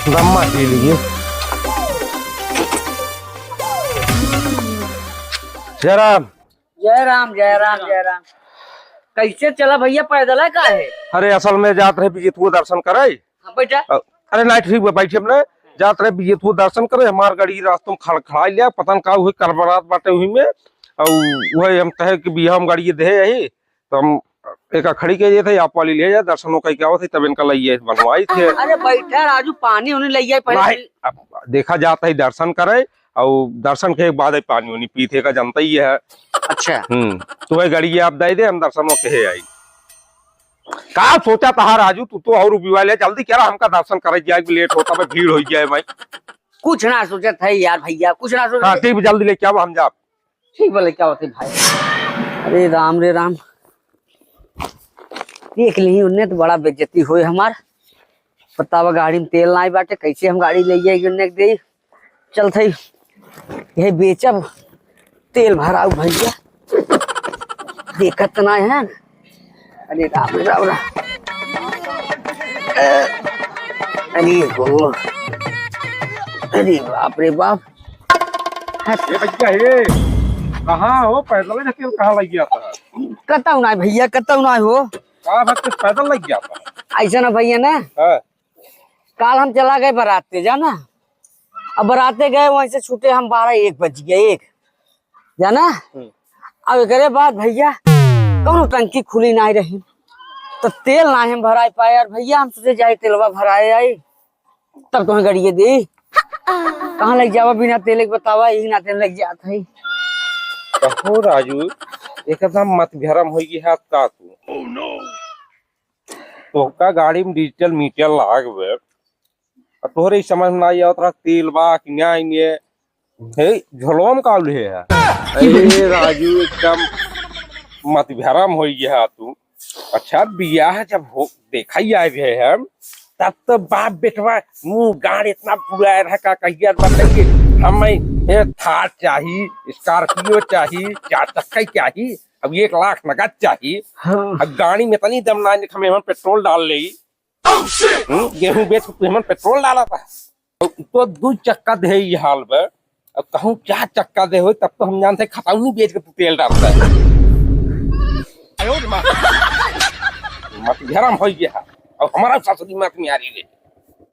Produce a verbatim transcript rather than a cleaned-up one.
ब्रह्मा जी लिए। जय राम। जय राम, जय राम, जय राम। कैसे चला भइया, पैदल है का है? अरे, असल में जात रहे बिजेतुओ दर्शन करे। हाँ, बैठा। अ-, अरे, नाहीं, ठीक बा, बैठे हमने। जात रहे बिजेतुओ दर्शन करे, हमार गाड़ी रास्ते में खड़-, खड़ाई लिया, पता न का हुई, करबरात बाटे हुई में। अउ वही हम कहे कि भइया हम गाड़ी दे यही, तो हम एका खड़ी कइ देत है, आप वाली ले जाए, दर्शनो कइ के आवत है, तब इनका लइए बनवाई थे। अरे बैठा राजू, पानी उनी लइए पहले। नाहीं, अब देखा जात है दर्शन करे, अउ दर्शन के बाद ही पानी उनी पीते का जनता ही है। अच्छा। हम्म, तो वही गाड़ी आप दे दे, हम दर्शनो के है आई। का सोचा था राजू, तू तो और उबिवा ले, जल्दी करा, हमका दर्शन करे जाए, लेट होता भाई, भीड़ हो जाए भाई। कुछ ना सोचत है यार भइया, कुछ ना सोचत हाँ, है। ठीक, जल्दी लेके आओ, हम जाब। ठीक बोले, क्या होते भाई? अरे राम रे राम, देख ली उन्ने तो बड़ा बेइज्जती होए हमार। बतावा, गाड़ी में तेल नाई बाटे, कैसे हम गाड़ी ले जाए उन्ने के दे? चल थई, यही बेचब, तेल भराऊ भइया। देखत तो नाई है। अरे राम रे राम रे। अरे हो, अरे बाप रे बाप। हट। ए भइया, हे, कहाँ हो? पैदल ही ढकेल कहाँ लग गया था? कतऊ नाई भइया, कतऊ नाई हो। का बात, पैदल लग गया था? ऐसा ना भइया ना, हाँ। काल हम चला गए बराते, जाना? अब बराते गए, वहीं से छूटे हम बारह एक बज गए, एक, जाना? हम्म। अब एकरे बाद भइया कौनो टंकी खुली नाई रही, तो तेल नाई हम भराए पाए। और भइया हम सोचे जाए तेलवा भराए आई, तब तुम्हें गड़िए दे। कहाँ लग जावा बिना तेल के बतावा, यही नाते लग जात है। कहो राजू, एकदम मत भरम होई गई हाथ का तू। तोहका गाड़ी में डिजिटल मीटर लाग बे, आ तोहरे ई समझ में ना आवत रहा तेल बा कि ना, इने हे झोलवा में का उल्हे है। अरे राजू, एकदम मत भरम होई गया तू। अच्छा, बियाह जब हो, देखा ही आए हुए हम, तब तो बाप बेटवा मुंह गाड़ इतना फुलाए रहा, का कहिया बताइए, हमें ये थार चाही, स्कॉर्पियो चाही, चार चक्का चाही, अब एक लाख नगद चाही। हाँ। अब गाड़ी में इतनी दम ना, हमें हम पेट्रोल डाल ले। हम्म, गेहूं बेच के तू हमन पेट्रोल डाला था। तो, तो दू चक्का दे ई हाल बे। अब कहूँ चार चक्का दे होई, तब तो हम जानते खतौनी बेच के तू तेल डालता है। मत गरम हो गया। अब हमारा ससुरी मत में आ रही रे।